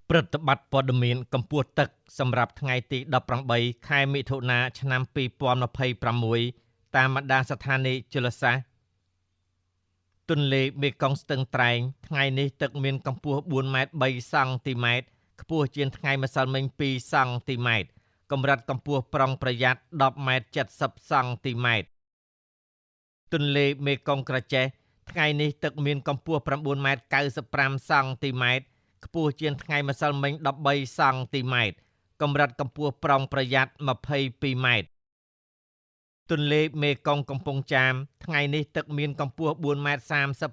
ព្រឹត្តិបត្រព័ត៌មានកម្ពស់ទឹកសម្រាប់ថ្ងៃទី18ខែមិថុនាឆ្នាំ2026តាមបណ្ដាស្ថានីយ៍ជលសាស្ត្រទន្លេមេគង្គស្ទឹងត្រែងថ្ងៃនេះទឹកមានកម្ពស់4ម៉ែត្រ3សង់ទីម៉ែត្រខ្ពស់ជាងថ្ងៃម្សិលមិញ2សង់ទីម៉ែត្រកម្រិតកម្ពស់ប្រុងប្រយ័ត្ន10ម៉ែត្រ70សង់ទីម៉ែត្រទន្លេមេគង្គក្រចេះថ្ងៃនេះទឹកមានកម្ពស់9ម៉ែត្រ95សង់ទីម៉ែត្រខ្ពស់ជាងថ្ងៃម្សិលមិញ13សង់ទីម៉ែត្រកម្រិតកម្ពស់ប្រុងប្រយ័ត្ន22ម៉ែត្រទន្លេមេគង្គកំពង់ចាមថ្ងៃនេះទឹកមានកម្ពស់4ម៉ែត្រ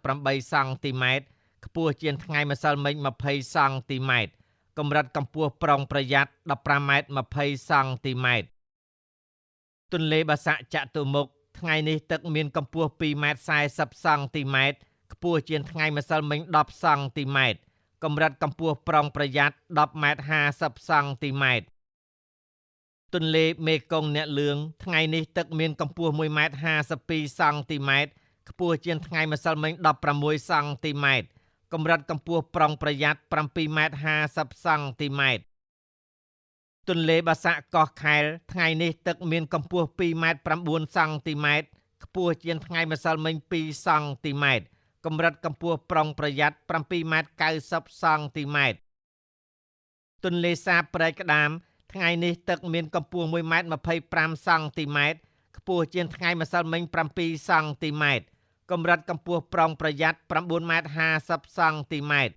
38សង់ទីម៉ែត្រខ្ពស់ជាងថ្ងៃម្សិលមិញ20សង់ទីម៉ែត្រកម្រិតកម្ពស់ប្រុងប្រយ័ត្ន15ម៉ែត្រ20សង់ទីម៉ែត្រទន្លេបាសាក់ចតុមុខថ្ងៃនេះទឹកមានកម្ពស់2ម៉ែត្រ40សង់ទីម៉ែត្រខ្ពស់ជាងថ្ងៃម្សិលមិញ10សង់ទីម៉ែត្រកម្រិតកម្ពស់ប្រុងប្រយ័ត្ន10ម៉ែត្រ50សង់ទីម៉ែត្រទន្លេមេគង្គអ្នកលឿងថ្ងៃនេះទឹកមានកម្ពស់1ម៉ែត្រ52សង់ទីម៉ែត្រខ្ពស់ជាងថ្ងៃម្សិលមិញ16សង់ទីម៉ែត្រកម្រិតកម្ពស់ប្រុងប្រយ័ត្ន7ម៉ែត្រ50សង់ទីម៉ែត្រទន្លេបាសាក់កោះខែលថ្ងៃនេះទឹកមានកម្ពស់2ម៉ែត្រ9សង់ទីម៉ែត្រខ្ពស់ជាងថ្ងៃម្សិលមិញ2សង់ទីម៉ែត្រកម្រិតកម្ពស់ប្រុងប្រយ័ត្ន7ម៉ែត្រ90សង់ទីម៉ែត្រទន្លេសាបព្រែកក្តាមថ្ងៃនេះទឹកមានកម្ពស់1ម៉ែត្រ25សង់ទីម៉ែត្រខ្ពស់ជាងថ្ងៃម្សិលមិញ7សង់ទីម៉ែត្រកម្រិតកម្ពស់ប្រុងប្រយ័ត្ន9ម៉ែត្រ50សង់ទីម៉ែត្រ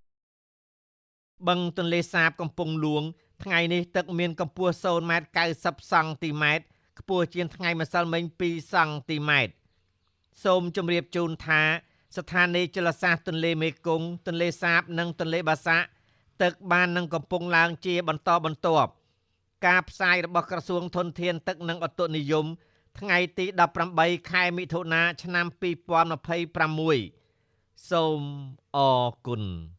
បឹងទន្លេសាបកំពង់លួងថ្ងៃនេះទឹកមានកម្ពស់0ម៉ែត្រ90សង់ទីម៉ែត្រខ្ពស់ជាងថ្ងៃម្សិលមិញ2សង់ទីម៉ែត្រសូមជម្រាបជូនថាស្ថានីយ៍ជលសាស្ត្រទន្លេមេគង្គទន្លេសាបនិងទន្លេបាសាក់ទឹកបាននឹងកំពុងឡើងជាបន្តបន្ទាប់ការផ្សាយរបស់ក្រសួងធនធានទឹកនិងឧតុនិយមថ្ងៃទី18ខែមិថុនាឆ្នាំ2026សូមអរគុណ។